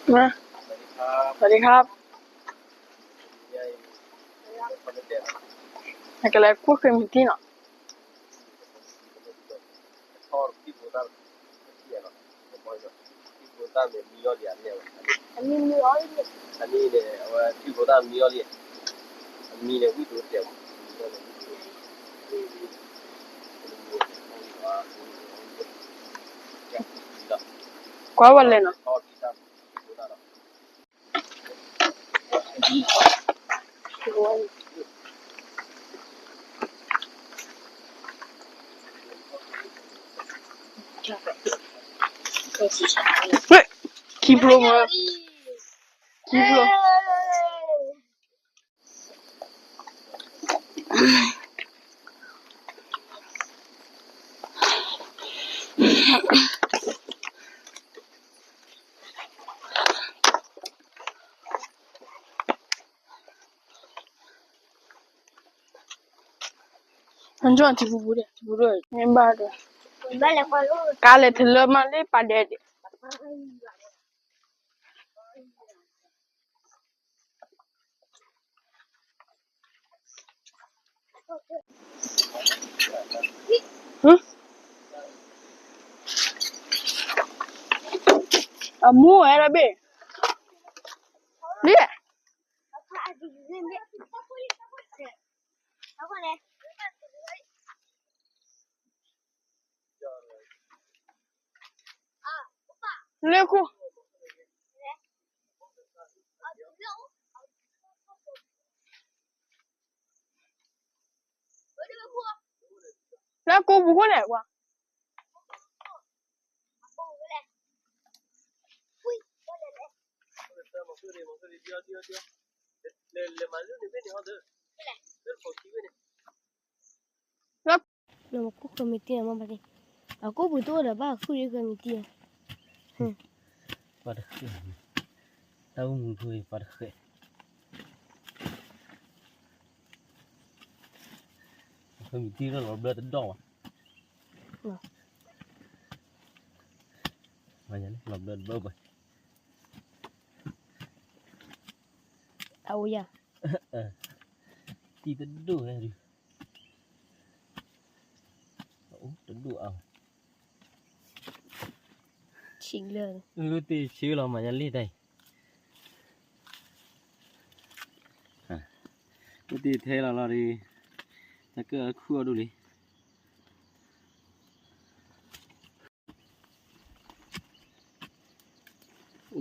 สวัสดีครับ นายกะแลกู้เคยมีตี้เนาะ ကွၢ်ဝဲလဲၣ်နီၤ ခံဖျိမး ခံဖျိ နကၠီထံပူၤပူၤဒီး ထံပူၤဒီး မ့ၢ်ဘၣ်ဒီး ကါလဲၤထလၢမးလၢပာ်ဒဲးဒဲး အမူဝဲဒီးဘ့ၣ် လံ လၢခိ လၢကိးပူၤခိၣ်န့ၣ်ကွၢ် နမ့ၢ်ခိၣ်ဃၢမ့ၢ်တံၢ်န့ၣ် မ့ၢ်ဘၣ်က့ၤ အကိၣ်ပူၤတအိၣ်ဒီးဘၣ်ဃုာ်ဃၢမ့ၢ်တံၢ်ဧါ ပှၤတဃဲး တၢ်အိၣ်မူဖိအံၤပှၤတဃဲး ဃၢမ့ၢ်တံၢ်လီၤဘျၢတဒီၣ်ဘၣ် လီၤဘျၢတဘၢဘၣ် အအိၣ်ယၤ တံၢ်တဒိၣ်ဟဲဒုး တဒိၣ်အါ ဆံးလၢ တ့ဆံးလီၤမးယလံတၢ်အံၤ တ့ထဲလီၤလီၤဒီး တၢ်ကၢၢ်ခူၣ်အီၤဒိၣ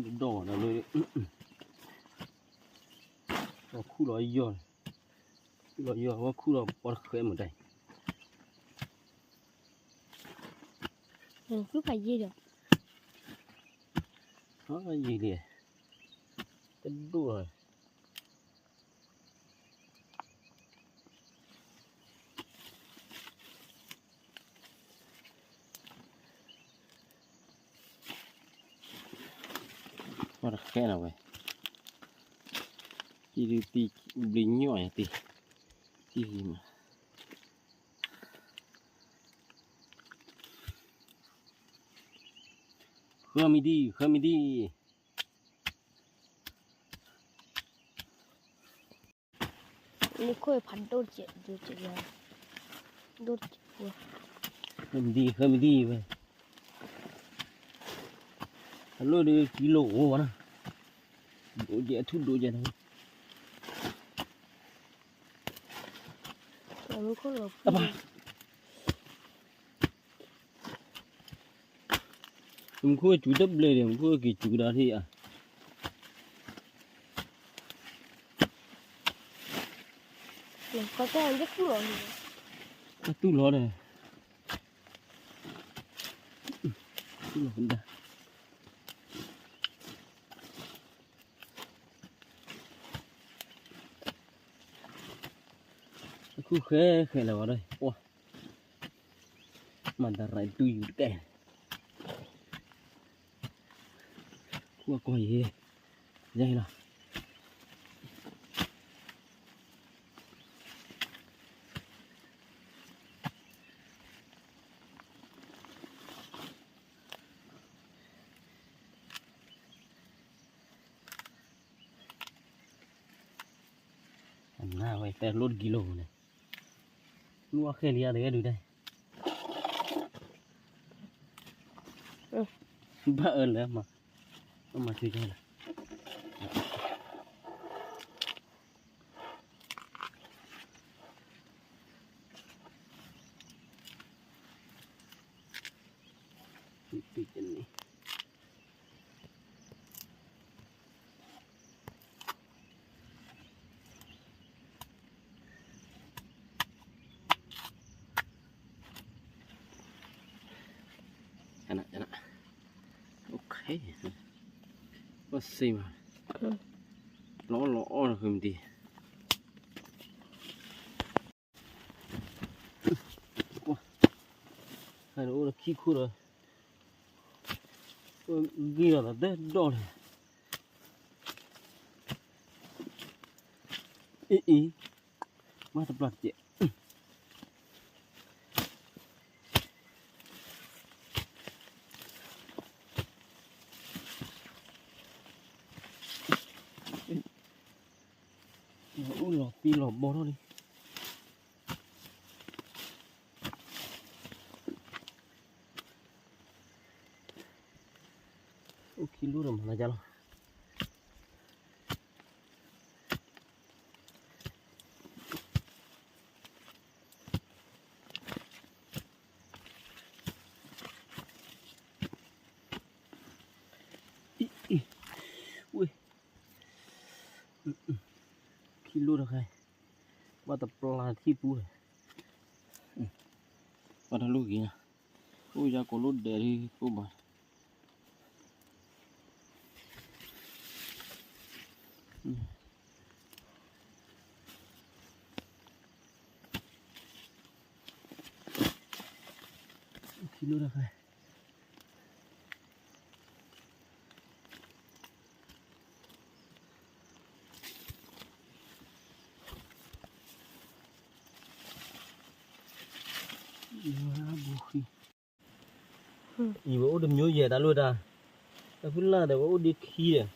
်လံ အိၣ်တဒီၣ်ဒီးလၢ ခူၣ်လီၤယီၢ် ခူၣ်လီၤယီၢ် ဝဲခူၣ်လီၤပှၤတဃဲးမတၤ ဃုဖးယံာ်ဒီး ယံာ်လံ တဒိၣ်လီၤ ပှၤတဃဲးလီၤဝဲ တံၢ်ဒုးတံၢ်ဘျံးညီၣ်ယၤတံၢ် တံၢ်မး ဃၢမံၤဒံ ဃၢမံၤဒံ နခိၣ်ဖးဒိၣ်တကဲး ဒိၣ်တကဲး ဒိၣ်တကဲး ဃၢမံၤဒံ ဃၢမံၤဒံဝဲ အလိၣ်ဒီးကံလိာ်အိၣ်ဝဲနီၤ ဒိၣ်ကဲး အထူၣ်ဒိၣ်ကဲးနီၤ မူခိၣ်စူၤတဘျဲၣ်ဒီး မူခိၣ်က့ၤစူၤကဒါထံၣ်ဧါ အတူၢ်လီၤဒီး တူၢ်လီၤကဒါ အခုဃဲဃဲလၢၤဝဲဒီး ပှၤ မၤတၢ်ရၤတူၢ်ယူၤတကဲ ခူၣ်အကီၢ်ယဲ ယဲလီၤ တံၢ် တဲလိၣ်တကံလိၣ်န့ၣ်, လူအဃဲလံဧါ တဂဲၤဒုးတဲ, ဘၣ်အၢလၢမၤ, မၤထွံၣ်ကလၢာ် ဘၣ်စ့မး, လီၤအီၣ်လီၤအီၣ်တဃုမတံၤ, အိၣ်ဒီးခံခိၣ်ဒီး, ဂံၢ်ဒီးတၢ်ဒိၣ်န့ၣ်, အံၤအံၤ, ဘၣ်တပျၢ်တကဲး အိၣ်လီၤသံလီၤဘီထီၣ်လံ, အိၣ်ခံလူၢ်ဒီးမၤလၢကလီၤ. ဝ့ၢ်, ခံလူၢ်တခါ, ဘၣ်တပျၢ်ထံပူၤ, ဘၣ်တလူၢ်ဂ့ၤ, အိၣ်ယၤကိးလိၣ်ဒဲးဒ်ကိၣ်ဘၣ် ခံလူၢ်တခါ, အံၤဝဲအိၣ်တမျိုးယဲၢ်တၢ်လိၣ်တၢ်, တၢ်ဖုလၢ်ဒီးဝဲအိၣ်ဒ့ခံဒီး,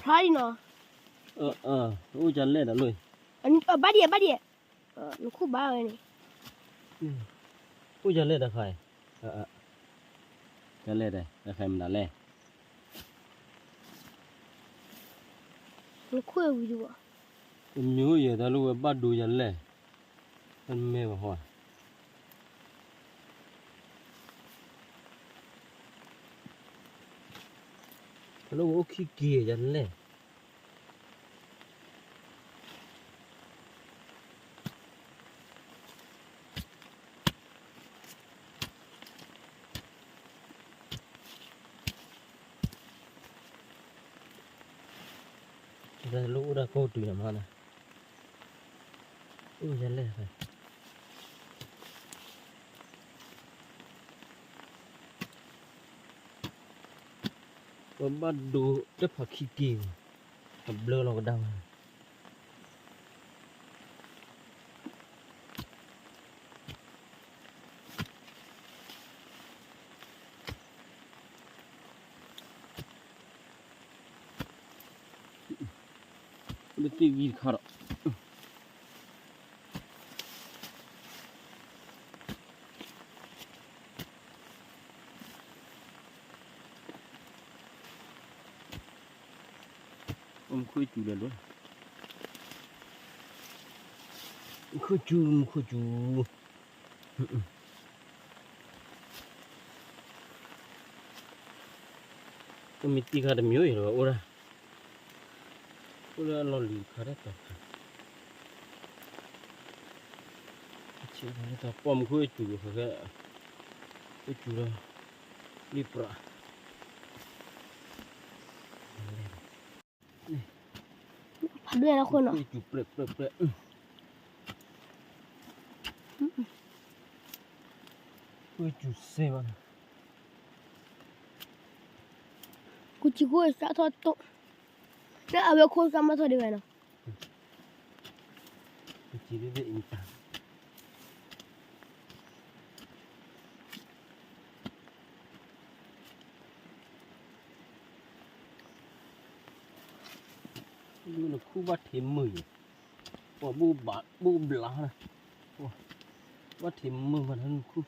ဖျါအံၤနီၤ, အိၣ်ကလဲၣ်တၢ်လိၣ်, ဘၣ်ဒံးဘၣ်ဒံး, နခိၣ်ဘါဝဲန့ၣ်, အိၣ်ကလဲၣ်တၢ်ခါအံၤ, ကလဲၣ်တၢ် တၢ်ခါအံၤမတၤလဲၣ် နခိၣ်ဝံၤဒံးဘၣ်, တမျိုးယဲၢ်တၢ်လိၣ်ဝဲဘၣ်ဒိယၤလဲၣ်, တမ့ၢ်ဘၣ်ဟီ, တၢ်လိၣ်ဝဲအိၣ်ခံက့ၤယၤလဲၣ်. တၢ်လိၣ်အိၣ်ဒၣ်ကိးတုၤန့ၣ်မး, အိၣ်ယၤလဲၣ်, ပဘၣ်ဒိတၢ်ဖးခံက့ၤ, အဘျၢလီၤကဒါဝဲ လၢသ့ၣ်ဂံၢ်တခါဒီး မူခိၣ်စူၤလဲၤလိၤ, မူခိၣ်စူၤ မူခိၣ်စူၤ, မ့ၢ်တံၢ်ခါတမံၤအံၤလီၤ အိၣ်ဒၣ်, အိၣ်လၢအလီၢ်လံၤတခါတၢ်တခါ, ပီၣ်မူခိၣ်စူၤ, စူၤဒီး လံၣ်ပြး ဖးဒိၣ်လၢခိၣ်နီၤ, စူၤပြဲးပြဲးပြဲး, ကွၢ်စူၤစ့ဘၣ်, ကူစံခိၣ်စးထီၣ်တိၣ်, လၢအဝဲခိၣ်စးမၤထီၣ်ဒံးဝဲနီၤ. နခူၣ်ဘၣ်ထံးမုာ်ယဲ, ပှၤဘိၣ်ဘျး, ဘိၣ်ဘျး, ဘၣ်ထံးမုာ်ဘၣ်နခူၣ်.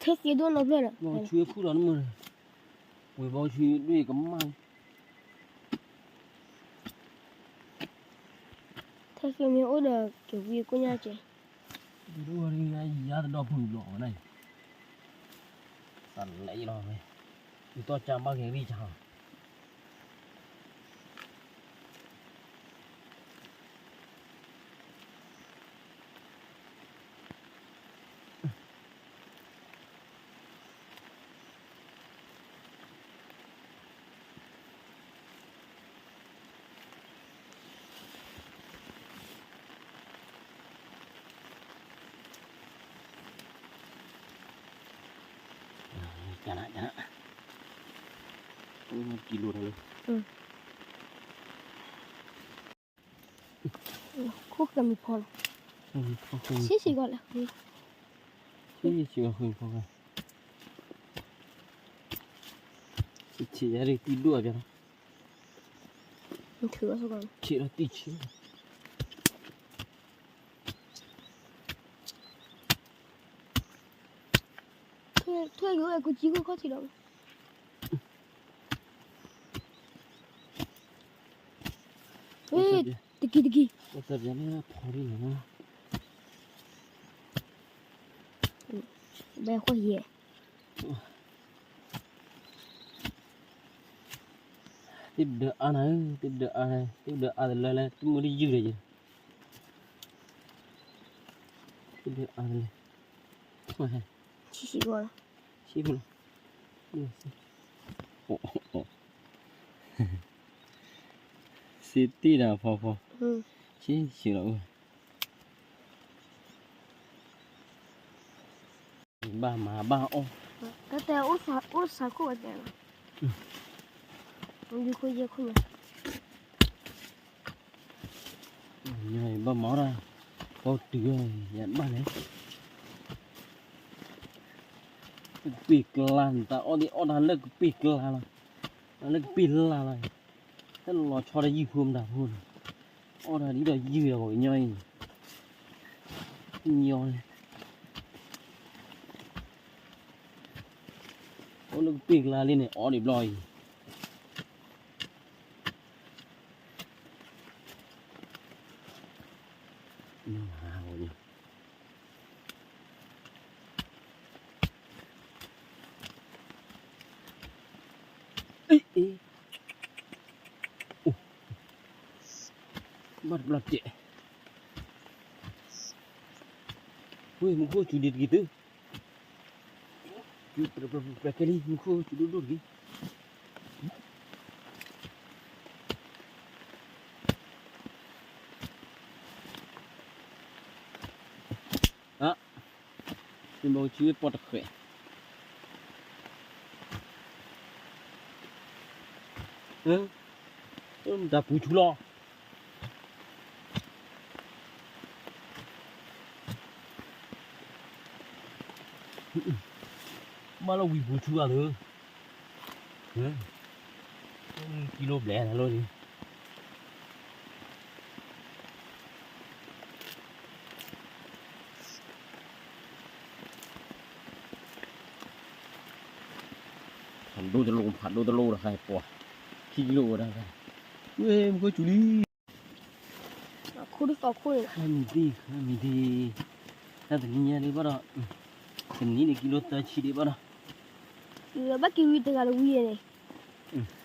ထဲသ့ဒိၣ်နီတဖျၢၣ်ဒီး ဘီဆူခူၣ်လီၤနမုာ်, ဝံၤဘီဆူဒွဲၣ်ကမၣ်လံ. ထဲသ့မ့ၢ်အိၣ်ဒီးက့ၤဝံကိညၢ်ကဲ, ဒ်အိၣ်ဝဲဒၣ်ယၤတဒီပုၢ်ဘျီဝဲဒၣ်, သးလဲအံၤလီၤဝဲ, ယတီၢ်ကၢ်ဘၣ်က့ၤရံၣ်ကၢ်လီၤ. ကၢ်နၢ်, ကၢ်နၢ်, ကံလိာ်တၢ်လၢ ခိၣ်ဃဲမံၤဖီလီၤ, ဆံးဆံးကီးလဲၣ်, ဆံးဆံးကီးဃဲမံၤဖီဃဲ, ဆံးဆံးယၤဒ်တံၢ်ဒိၣ်အပျီလီၤ, ဆံးလီၤတံၢ်ဆံး, ထွဲက့ၤအိၣ်ဝဲကိးကံခိၣ်ခီၣ်ထံးဒီး တကံတကံ, တၢ်ပျီန့ၣ်ဖီဒ်န့ၣ်လီၤ, ဘဲဃီယဲၢ်, တဒၢအါနၤဧၢ, တဒၢအါ, တဒၢအါတလၢလဲၣ်, တမုၢ်တယုၢ်ဒီးယဲၢ်, တဒၢအါတလၢ, ဆံးဆံးကီးလီၤ, ဆံးဖုလီၤ, စ့တ့ၢ်ဒီးဖီဖီ, ဆံးဆံးလီၤအိၣ် ဘၣ်မၤဘၣ်အီၣ်, တၢ်တဲအိၣ်စးခိၣ်ဝဲတဲလီၤ, ယခိၣ်ယဲခိၣ်မး, ဘၣ်မၤအီၣ်တၢ်, ပီတုၤယဘၣ်လဲၣ်, ကပ့ၢ်ကျါန့ၣ် တၢ်အီၣ်ဒ်အီၣ်တၢ်လၢကပ့ၢ်ကျါလီၤ, လၢကပ့ၢ်လၢ်လီၤ, တၢ်လီၤဆီတယုၢ်ဖိမတၤဖိန့ၣ်, အီၣ်တၢ်ဒ်ဒီးယုၢ်ဒီးပှၤကညီအံၤ ညီန့ၣ်, အိၣ်လၢကပ့ၢ်ကျါလံန့ၣ် အီၣ်ဒံးဘျီအံၤ, ဘၣ်တဘျီတဲ, ဝ့ၢ်မူခိၣ်စူၤဒံးတက့ၤသု, ပျဲကဲလံ မူခိၣ်စူၤဒိၣ်ဒိၣ်တက့ၤ, အ, မူခိၣ်စူၤပီၣ်တဃဲး, တၢ်ပူၤဆူလီၤ ဘၣ်လီၤဝံၤပူၤဆူအလၢ, ကံလိဘျဲၣ်နၤလီၤန့ၣ် ဖးဒိၣ်တလိၣ် ဖးဒိၣ်တလိၣ်ဒီး ဟဲပှၤ ခံကံလိဝဲဒၣ်, ဝ့ၢ်မူခိၣ်စူၤလံ, ခူၣ်တသီခူၣ်န့ၣ် ခါမံၤဒံၣ် ခါမံၤဒံၣ်, တၢ်တနံၤညါဒံးဘၣ်ဒီး, တနံၤန့ၣ်ကံလိသၢဆံဒံးဘၣ်ဒီး, ဘၣ်က့ၤဝံတ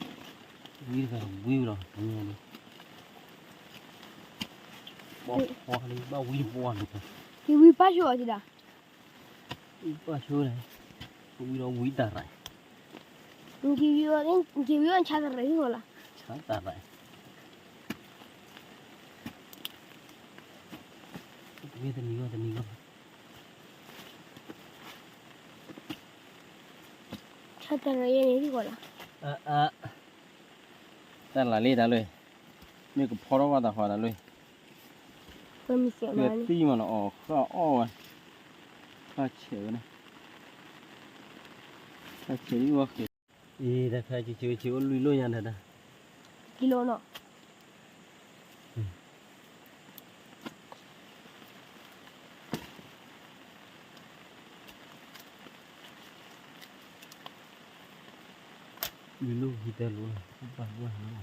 ဂၤတဝံၤန့ၣ်, ဝံတဂၤတဝံၤလီၤ တနံၤညါဒံး, ဘၣ်ဝံတပှၢ်န့ၣ်, က့ၤဝံပၢ်ဆိအီၤဒံးဒၣ် ပၢ်ဆိန့ၣ်, ဝံဒီးဝံတၢ်ရၢၢ်, က့ၤဝံအီၤဆါတရၢၢ်ဟံၣ်လီၤ, ဆါတရၢၢ်, တနံၤဂီၢ်တနံၤဂီၢ်, ဆါတရၢၢ်ယဲန့ၣ်ဟံၣ်လီၤ, တၢ်လၢ်လံတၢ်လၢ, မ့ၢ်ကဖီထီၣ်ဘၣ်တၢ်ဃီတၢ်လၢ သံမးနီၤ အီၣ်ဃၣ်အီၣ်ဝဲ, ဃၣ်ဆဲးဝဲန့ၣ်, အဝဲ အံၤ တၢ်ခါဆံးဆံးဆံးအိၣ်လွံၢ်လိၣ်ညါဒီးတၢ် ကံလိၣ်နီၤ လွံၢ်လိၣ်ဟံးတဲလိၤလီၤ ဘၣ်ဘၣ်နီၤ န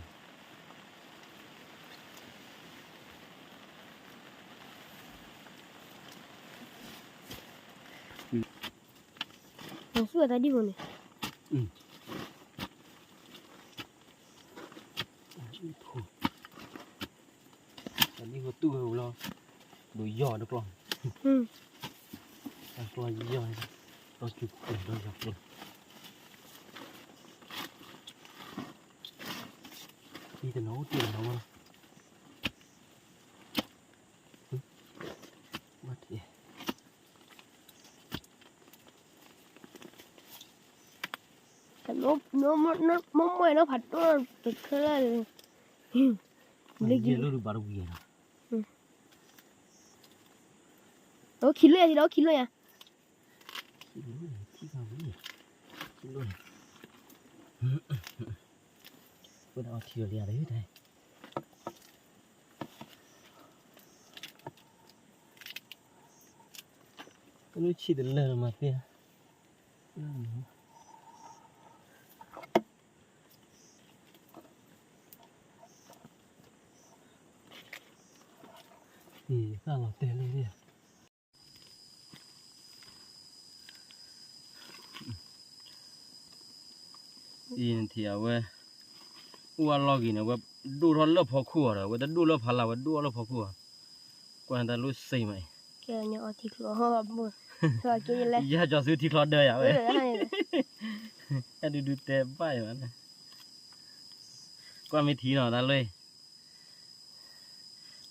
သူၣ်အတၢ်ဒံၣ်ဖိန့ၣ် တၢ်ဒံၣ်ဖိတူၢ်ဝဲလီၤ ဒိးယီၢ်တကျီၢ် တကျီၢ်ယီၢ် ဒီးစူၤခိၣ်ဒီးယီၢ်ကျီၢ် တံၢ်တနီၤအိၣ်တံၢ်တနီၤဝဲလီၤ ဘၣ်ထံး မိၢ်မွဲနီၤဖးဒိၣ်တခဲလၢာ် လၢကံလိၣ်ဒုးဘၣ်တဝံၤနီၤ အိၣ်ခံလိၣ်ယၤ ဒီးခံလိၣ်ယၤ ခံလိၣ် ခံလိၣ် ပှၤအီထံလီၤလံတၢ် ကနုၢ်ဆံးတလၢာ်မၤသ့ သၣ်လီၤတဲာ်လံ အံၤနထံၣ်အဝဲ အိၣ်အလီၢ်ဂ့ၤန့ၣ် အဝဲဒိၣ်ထီၣ်လၢဖီခိၣ်အီၤဒီး အဝဲတဒိၣ်လၢဖးလၢ် အဝဲဒိၣ်ထီၣ်လၢဖီခိၣ်အီၤ ကွၢ်တၢ်လိၣ်စ့မးအံၤ ယကၠီၤစုထံချီဒၢယၤဝဲ တၢ်ဒုဒုတဲဘၣ်အံၤ ကွၢ်မ့ၢ်ထံနီၤတၢ်လၢ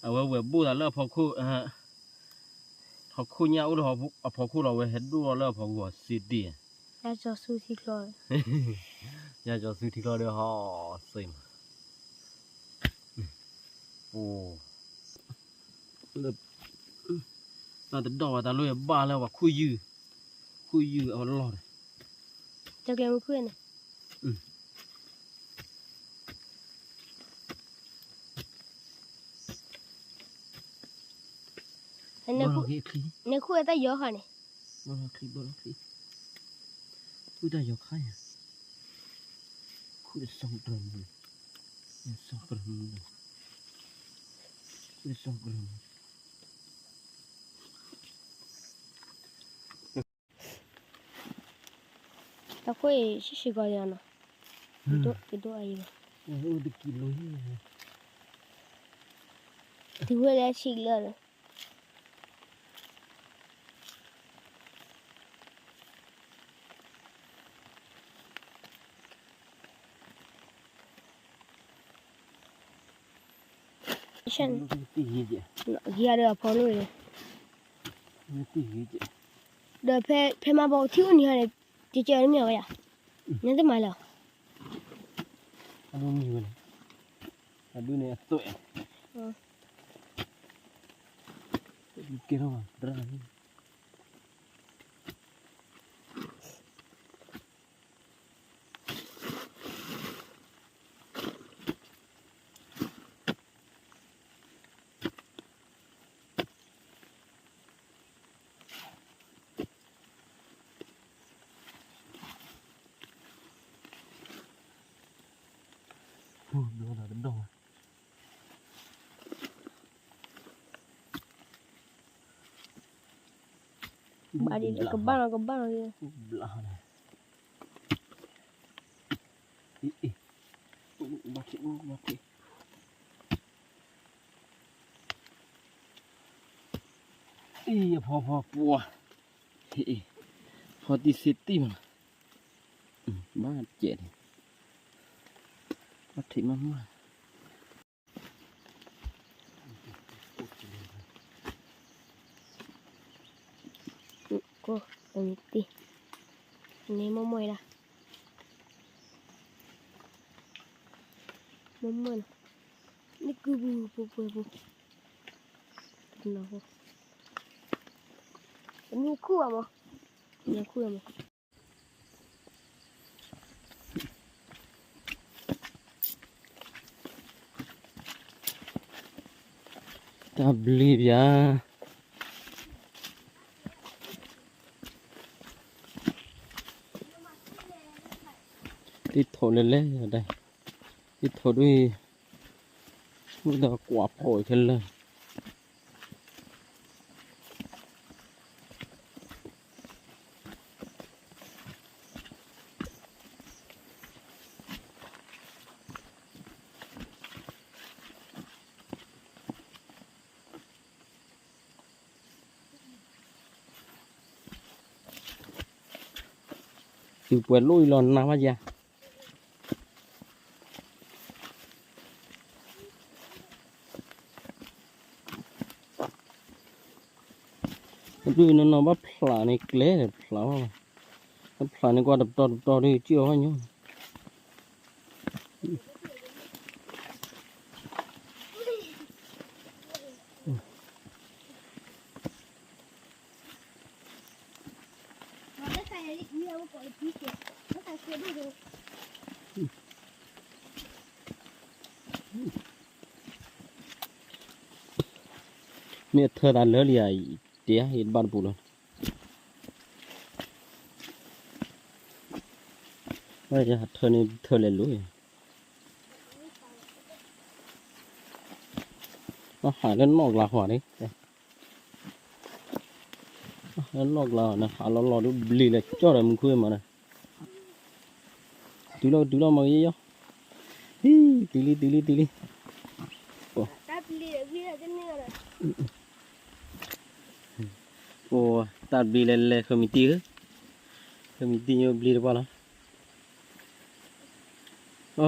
အဝဲဝဲၢ်ဘိၣ်သးလၢအဖီခိၣ် ဟီၣ်ခိၣ်ညၣ်အိၣ်လၢအဖီခိၣ်လီၤ အဝဲဟဲဒိၣ်ထီၣ်လၢအဖီခိၣ်အီၤစ့တ့ၢ် ယကၠီၤစုထံချီ ယကၠီၤစုထံချီဒီးဟီၣ်စ့မး အိၣ် တၢ်တဒီၣ်ဝဲတၢ်လၢဘၣ်လၢပှၤခိၣ်ယုၢ် ခိၣ်ယုၢ်အလီၢ်ဒီး ကဲမုၢ်ခွံန့ၣ် နခိၣ်အတၢ်ယီၤခါန့ၣ် ဘၣ်လီၤချံ ဘၣ်လီၤချံ ခိၣ်တၢ်ယီၤခါယၤ ခိၣ်တစီၤကရၢမူ စီၤကရၢမူ ခိၣ်တစီၤကရၢမူ တၢ်ခိၣ်အံၤ ဆံးဆံးကီးယၤနီၤ တဒိၣ်အံၤဘၣ် တကံလိၤ တုၤဝဲလၢဆံးလၢာ်လီၤ ဂ့ၤဒီးအဖီလိၣ်န့ၣ် ဒီးဖဲမၤဘီထံအိၣ်နံၤဟါန့ၣ် ကကဲနမ့ၢ်ဝဲယၤ နတမၤလၢၤ အဒိန့ၣ်အသွဲၣ် ကဲထီၣ်ဘၣ် ဘျီဒီးတဒီၣ်ဘၣ် ဘၣ်ဒ်ကဘၣ်နီၤ ကဘၣ်နီၤ ဘျါန့ၣ် အံၤ အံၤ ဘၣ်ထံး ဘၣ်ထံး အံၤ အဖီဖီပှၤ အံၤ ဖီတံၢ်စ့တံၢ်မး ဘၣ်ကဲးန့ၣ် ဘၣ်ထံးမးမး ကိၢ် တမံၤတံၢ် န့ၣ်မိၢ်မိၢ်ဒၣ် မိၢ်မိၢ်နီၤ နကုပူၤပူၤပူၤပူၤ တနီၤဖိ တမံၤခူၣ်အမး တမံၤခူၣ်အမး တၢ်ဘျ့ဘၣ်. သ့ၣ်ထိးလဲၤလဲၤဒၣ်, သ့ၣ်ထိးဒ်အံၤ, မ့ၢ်ဒီးကွၢ်ဖီၣ်ခဲလၢာ်. သုပှဲၤလိၣ်အံၤလီၤနၤဘၣ်ယၤ. ဒုးနီၢ်နီၢ်ဘၣ်ဖျးန့ၣ် ကျဲဖျးဘၣ်, ဘၣ်ဖျးန့ၣ်ကွၢ်တပတီၢ်တပတီၢ်ဒုး စံၣ်အီၤဘၣ်ညီ. မ့ၢ်အထၢသးလၢလံဧါ, တဲယတဘၣ်တပူၤလီၤ. ထၢန့ၣ်ထၢလဲၤလိၤ, ဟးလၢနီၣ်ကျါဃီန့ၣ်, လၢနီၣ်ကျါန့ၣ် ဟးလီၤလီၤဒ်ဘျ့လၢကၠီၣ်ဒီးမူခိၣ်မးန့ၣ်, တုၤလီၤတုၤလီၤမးကယဲၢ်, တုၤလံတုၤလံတုၤလံ, အိၣ် တၢ်ဘျ့လဲၤလဲၤ ဃၢမံၤတံၢ်ဧၢ, ဃၢ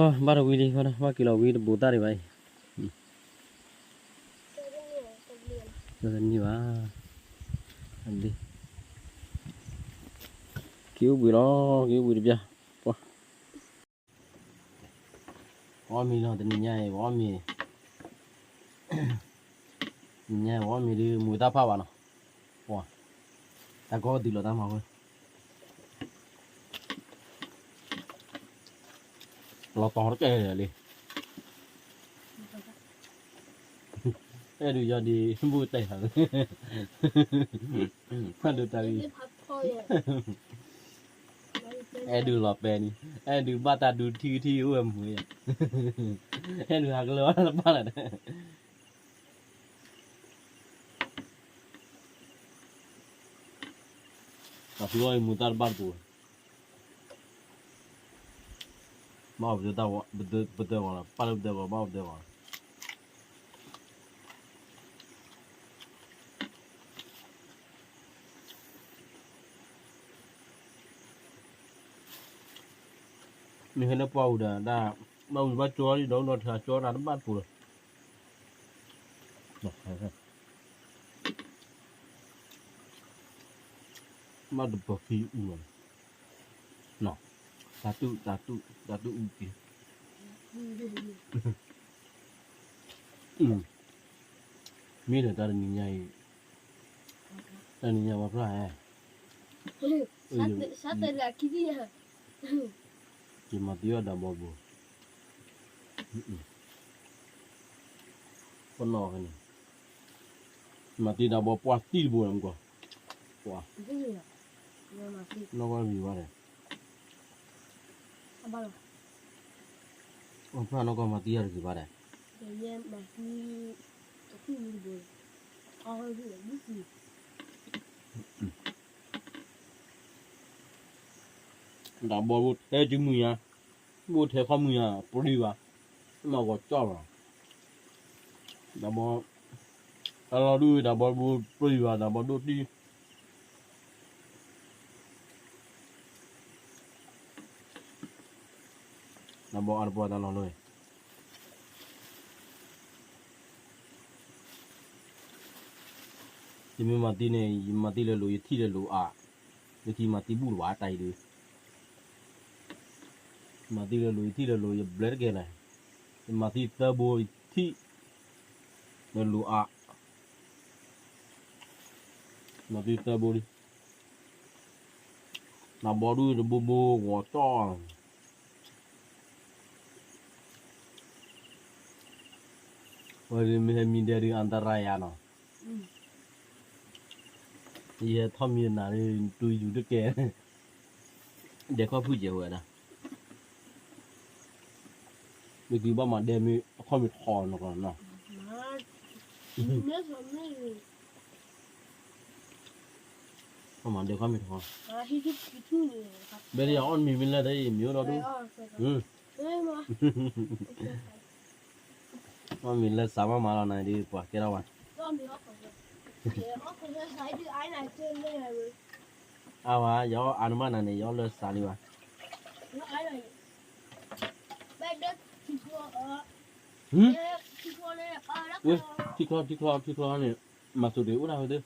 မံၤတံၢ်ညိဘျ့တပှၢ်လီၤ. အၢ ဘၣ်တဝံၤလံ, ဘၣ်က့ၤလီၤဝံၤတဘိးသၣ်ဒံးဘၣ်အံၤ, တန့ၢ်ဘၣ်, က့ၤအိၣ်ဘှံးလီၤ, က့ၤအိၣ်ဘှံးတပျၢ်, ပှၢ် ဝီမ့ၤလီၤ တနံၤညါအံၤ ဝီမ့ၤ, တနံၤညါအံၤ ဝီမ့ၤဒုး မူၤတၢ်ဖၣ်ဘၣ်နီၤ, ပှၤ တၢ်ကီဒုးလီၤတၢ်မၤဝဲ, လီၤတီၤတကဲလံ, အဲၣ်ဒုးယီၤဒံး ဘူၣ်တဲာ်ဟး, ဖးဒိၣ်တၢ်ဂံၢ် အဲၣ်ဒုးလီၤပဲာ်န့ၣ်, အဲၣ်ဒုးဘၣ်တၢ်ဒုးထံထံအိၣ်ဝဲမုာ်, အဲၣ်ဒုးဟးကလၢၤအီၣ်တဘၣ်လၢၤ, တၢ်ဖုအီၣ်အံၤမူၤတၢ်တဘၣ်တပူၤ, ဘၣ်ပတဲဂီၤ, ပတဲဂီၤ, ပၢ်လၢပတဲဂီၤ ဘၣ်ပတဲဂီၤ မ့ၢ်ဟဲလၢပှၢ်ပူၤဒီး ဒၣ်ဘၣ်ဝံၤဘၣ်ကၠီဒီး ဒီးထၢကၠီတၢ်တဘၣ်တပူၤလီၤ, ဘၣ်တပၢၤခံအူလီၤ, တၢ်တူၢ်, တၢ်တူၢ်, တၢ်တူၢ်အူက့ၤ, မ့ၢ်ဒီးတၢ်တနံၤညါအံၤ, တၢ်နံၤညါဝဲဖျါဟဲ, ယမၤသံအီၣ်ဒၣ်ဘီဘိ, ပနီၣ်ဖဲန့ၣ်, မၤသံဒၣ်ဘီပှၢ်တံၢ်တဘိန့ၣ်မ့ၢ်ကီး, ပှၢ်, နီၢ်ကီၢ်ဂ့ၤဘၣ်ဒီး, အဖျါနီၢ်ကီၢ်မၤသံအီၣ်တဂ့ၤဘၣ်ဒီး, ဒၣ်ဘီဘိထဲကမုာ်ညါ, ဘိထဲခီမုာ်ညါ ပြံဘၣ်, မ့ၢ်ဂီၤကၠီၣ်ဘၣ်, ဒၣ်ဘီ, တၢ်လီၤဒုး ဒၣ်ဘီဘိပြံဘၣ် ဒၣ်ဘီဒိၣ်တံၢ် ဒၣ်ဘီအါတပှၢ်တၢ်လီၤလၢ, ယမ့ၢ်မၤသံန့ၣ် ယမၤသံလၢလိၤ ယထံၣ်လၢလိၤအါ, ယထံၣ်မၤသံဘူၣ်လၢၤဘၣ်တၢ်အံၤဒုး, မၤသံလၢလိၤ ယထံၣ်လၢလိၤ ယဘျဲတကဲလဲၣ်, ယမၤသံသၢဘိ ယထံၣ်လၢလိၤအါ, မၤသံသၢဘိလံ, နဘီဒုးတဘိဘိဂီၤကၠီၣ်, မ့ၢ်ဟဲမံဒဲဒုး အန္တရာယ်နီၤ, ယဟဲထီၣ်မံနၤဒုး တူၢ်ယူၤတကဲ, ဒဲခီၣ်ဖုၣ်ကဲဝဲဒၣ်, မ့ၢ်ကဘၣ်မၤဒဲမ့ၢ်အခီၣ်မ့ၢ်ထီနီၤနီၤ, ဘၣ်မၤဒဲခီၣ်မ့ၢ်ထီ, ဘဲဒ်ယအီၣ်မံၤမ့ၢ်လၢတၢ်အံၤ မ့ၢ်အိၣ်ဒီးဒူၣ်, အီၣ်မ့ၤလၢစးမးမးလီၤနၤဒုး ပှၤကဲထီၣ်ဝဲ, အါဝဲ ယအီၣ်အါနမးနၤန့ၣ် ယအီၣ်လၢစးလံဝဲ, ထံချီ ထံချီ ထံချီန့ၣ် မၤစိၤတ့ၢ်အိၣ်တၢ်ဝဲသ့ၣ်,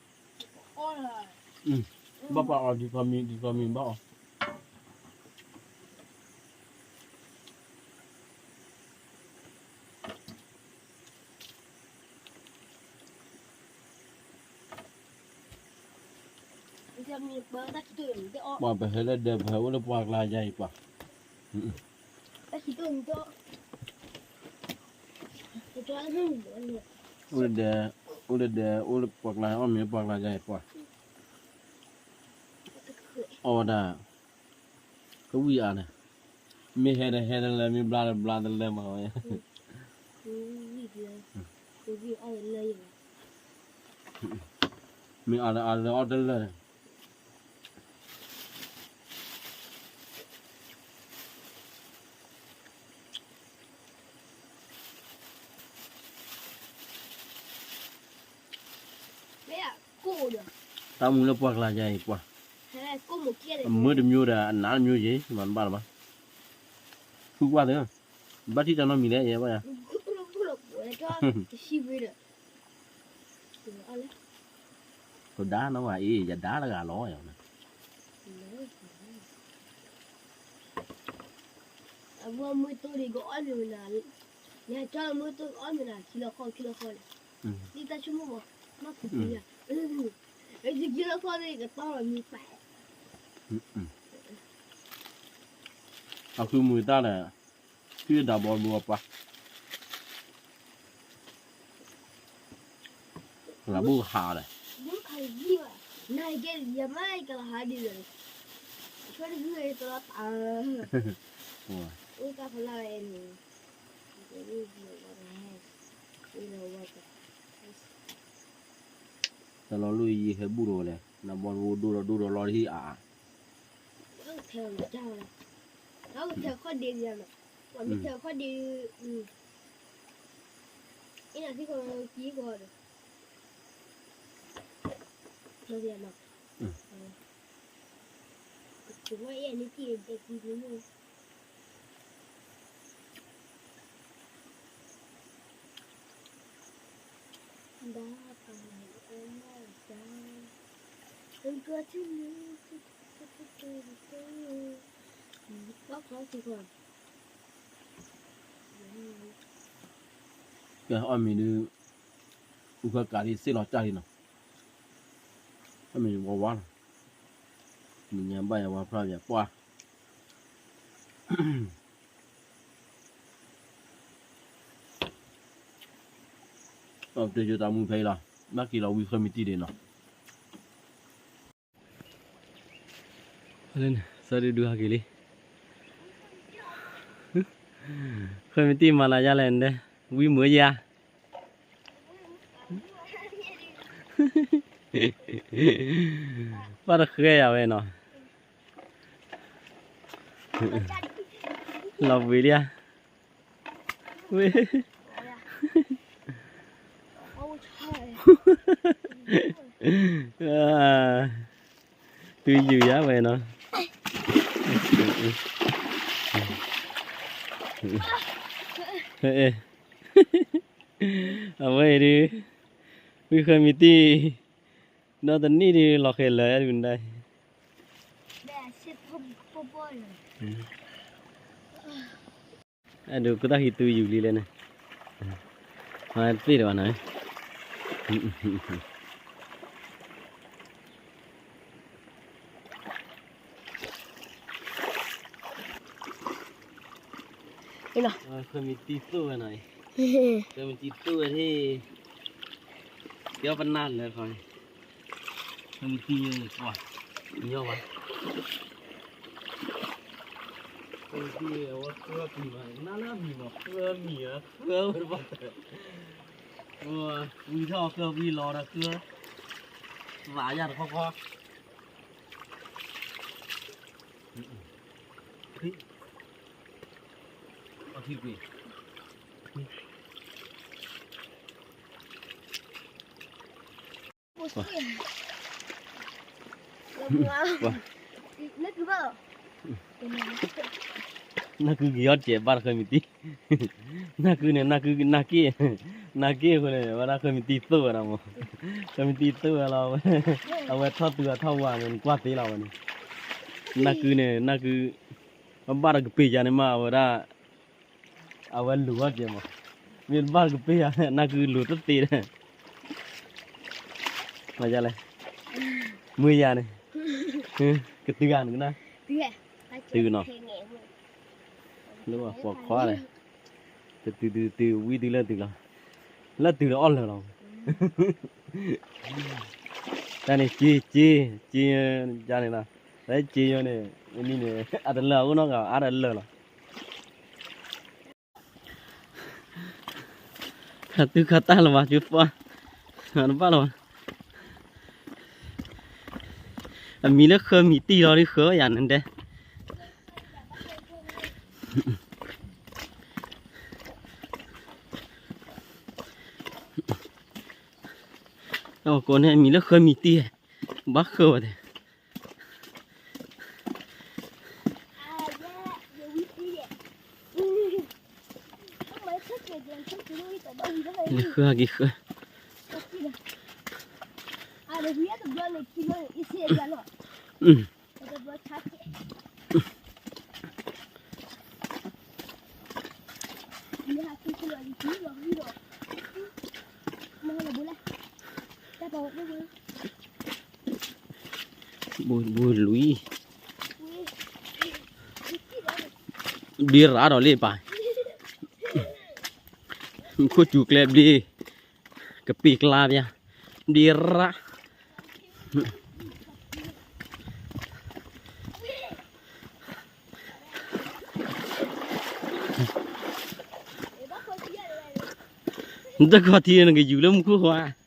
ဘၣ်ပှၤအီၤ ထံချီမံၤ ထံချီမံၤဘၣ်အီၤ ပှၤပဟဲလၢဒဲ ပဟဲအိၣ်လၢပှၢ်ကျါယါအံၤပှၤ, အိၣ်လၢဒဲ အိၣ်လၢဒဲ အိၣ်လၢပှၢ်ကျါ အီၣ်မ့ၤလၢပှၢ်ကျါယါအံၤပှၤ, အီၣ်ဝဲဒၣ် ကဝံၣ်အါန့ၣ်, မ့ၢ်ဟဲတဟဲတလၢ မ့ၢ်ဘျါတဘျါတလၢမးဝဲ, မ့ၢ်အါတအါတလၢအီၣ်တလၢန့ၣ် တၢ်မူလၢပှၢ်ကျါယါအံၤပှၤ, အမၢတမျိုးဒီး အနးတမျိုးယ့ၤ မၤတဘၣ်လၢၤဘၣ်, ဖုကွၢ်သ့, ဘၣ်ထံၣ်တၢ်နီတမံၤလဲၣ် ယဲဘၣ်ယၤ, ကဒါနီၢ်ဂၤအံၤ ယဒါတဂၤလီၤ, အဝဲမုၢ်တိၢ်ဒံးကအီၣ်မ့ၤဝဲနၤ, ယကၢ်မုၢ်တိၢ်ကအီၣ်မ့ၤနၤ ခံလီၤဃီ ခံလီၤဃီန့ၣ်, ဒ်တၢ်ဆိကမိၣ်မး, မ့ၢ်ခူပံယၤ, ခံလီၤဃီန့ၣ် ကတီၢ်လီၤမံၤပာ်, အဃုမုာ်တၢ်ဒီး, ဖုဒၣ်ဘီဘိအပှၤ လၢဘိၣ်ကဟးဒီး, နကဲယမ့ၢ်ကလီၤဟးဒ်လဲၣ်, ဆွဲတဂုၢ်တလီၤတၢ်, အိၣ်တၢ်ဖီလာ်ဝဲန့ၣ်, တလီၤလူၢ်ယံၤဟဲဘူၣ်ဒီးဝဲလဲၣ်, နဘီဘိဒိၣ်ဒီးဒိၣ်ဒီးလီၤတဟံၣ်အါအါ, ထဲခီၣ်ဒ့, ထဲခီၣ်ဒ့, အ့ၣ်နၤသ့ၣ်ကီးကံကီးဒီး, ကဲအီၣ်မ့ၤဒုး, အူဃၢကးလံစ့ၣ်လီၤကၢ်လံနီၤ, အီၣ်မ့ၤဝါဝါလီၤ, မုၢ်ညါဘၣ်ယၤဝါဖျါယၤပှၢ် အီၣ်ပတယိတၢ်မူဖဲအံၤလီၤ, ဘၣ်က့ၤလီၤဝံဃၢမံၤတံၢ်ဒံးနီၤ, စီၤဒုဒုဟဲက့ၤလံ, ဃၢမံၤတံၢ်မၤလၤယါလဲၣ်ဒဲ, ဝံမုာ်ယါ ဘၣ်တဃဲယၤဝဲနီၤ, လီၤဘှံးလံဧါ, ဝဲ တုၤယုာ်ယါဝဲနီၤ, အဝဲအံၤဒုး, ဝံဃၢမံၤတံၢ်, ဒီးတနံၣ်ဒုးလီၤဃဲၤလၢာ်ဒုးဒၣ်, အဲဒုးကတၢ်ဟံးတုၤယုာ်လံလဲၣ်န့ၣ်, သ့ၣ်တဘၣ်န့ၣ် ဃၢမံၤတံၢ်သိၣ်ဝဲနီၤအံၤ, ကမံတံသိၣ်ဝဲထံၣ်, ကဲပနၢ်လၢခီန့ၣ်, ကမံတံကွၢ်, ညီဘၣ်, ကမံတံအဝဲဃၢပံၤမး, နၢ်လၢအမံၤမး ဃၢမံၤဧါ ဃၢဝဲတဘၣ်, ဝံထီၣ်ဃၢဝံလီၤဒီးဃၢ, သးယၢ်တခီခီ အထံကွံာ်, နၢ်ကုကယီၢ်တကဲးဘၣ်တဃၢမံၤတံၢ်, နၢ်ကုန့ၣ် နၢ်ကုနၢ်က့ၢ်, နၢ်က့ၢ်အဃိန့ၣ် ဝဲဒၣ်ဃၢမံၤတံၢ်သိၣ်ဝဲဒၣ်မး, ဃၢမံၤတံၢ်သိၣ်ဝဲလီၤ, အဝဲထီၣ်သူအထီၣ်ဝါန့ၣ် နကွၢ်သ့လီၤဝဲန့ၣ်, နၢ်ကုန့ၣ် နၢ်ကု အဘၣ်တကပ့ၤယၤန့ၣ်မး အဝဲဒၣ် အဝဲလူၤအီၣ်ကဲမး, မ့ၢ်တဘၣ်တကပ့ၤယၤန့ၣ် နၢ်ကုလူၤတသ့ဒီး, မၤလဲၣ်, မုၢ်ယၤန့ၣ်, ကတုၤဂၤန့ၣ်ကနၣ်, တုၤနီၤ, လၢပှၤခွါန့ၣ်, တတုၤတုၤတုၤဝံတုၤလၢတုၤလီၤ, လၢတုၤဒီးအီၣ်လၢာ်လီၤ, တၢ်န့ၣ်က့က့, က့ယါန့ၣ်လီၤ, တၢ်က့ယါန့ၣ်, မနုၤန့ၣ် အတလၢာ်အအိၣ်နီတဂၤ အါတလၢာ်လီၤ. ခးသူခးတၢ်လၢၤဘၣ် ကၠိပှၢ်, တဘၣ်လၢၤဘၣ်, အမံၤလၢဃၢမံၤတံၢ်လီၤ ဒ်ဃၢဝဲယၤန့ၣ်ဒဲး, ကိးန့ၣ်အမံၤလၢဃၢမံၤတံၢ်, ဘၣ်ဃၢဝဲဒၣ် ဃၢက့ၤဃၢ, ဘူးဘူးလွံၢ်, ဘျံးရၣ်ဒီးလံပၢ်, ခိၣ်စူၤကျဲဘျ့, ကပ့ၤကျါပျါ, ဘျံးရၣ် နတခီထံနကယူၤလၢမူခိၣ်ဃီဧါ. တ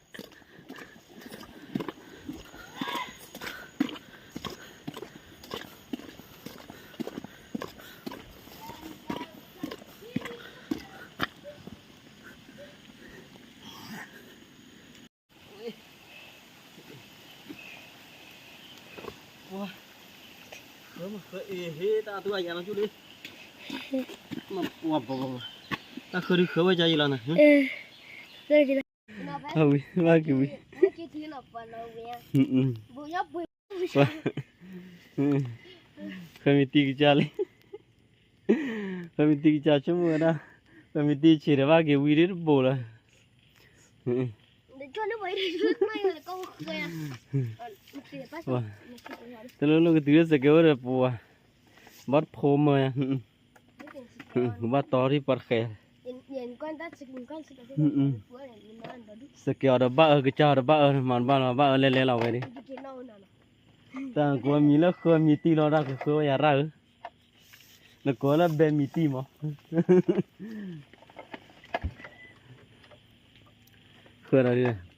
ၢ်ဃၢဒုးဃၢဝဲဒ်အံၤလီၤန့ၣ်, ဝံၤဘၣ်က့ၤဝံၤ, ဃၢမံၤတံၢ်ကစၢ်လံ, ဃၢမံၤတံၢ်ကစၢ်ဆိကမိၣ်ဝဲဒၣ်, ဃၢမံၤတံၢ်ဆံးဒီးဘၣ်က့ၤဝံၤဒ်တဘိလီၤ. တလိၣ်လိၣ်ကတုၤလၢစကဲးဝဲဒီးပဝါ, ဘၣ်တဖိမၢယၤ, ဘၣ်တီထံပှၤတဃဲး, စကဲးအီၤဒီးဘၣ်အၢ ကစၢ်အီၤဒီးဘၣ်အၢ မၤတဘၣ်လီၤ ဘၣ်အၢလဲလဲလီၤဝဲဒၣ်, တၢ်ကိးမံၤလၢဃၢမံၤတံၢ်လီၤ တၢ်ကဃၢဝဲယၤရၣ်ဧၢ, နကိးလၢဘဲမံၤတံၢ်မး, ဃၢဒီး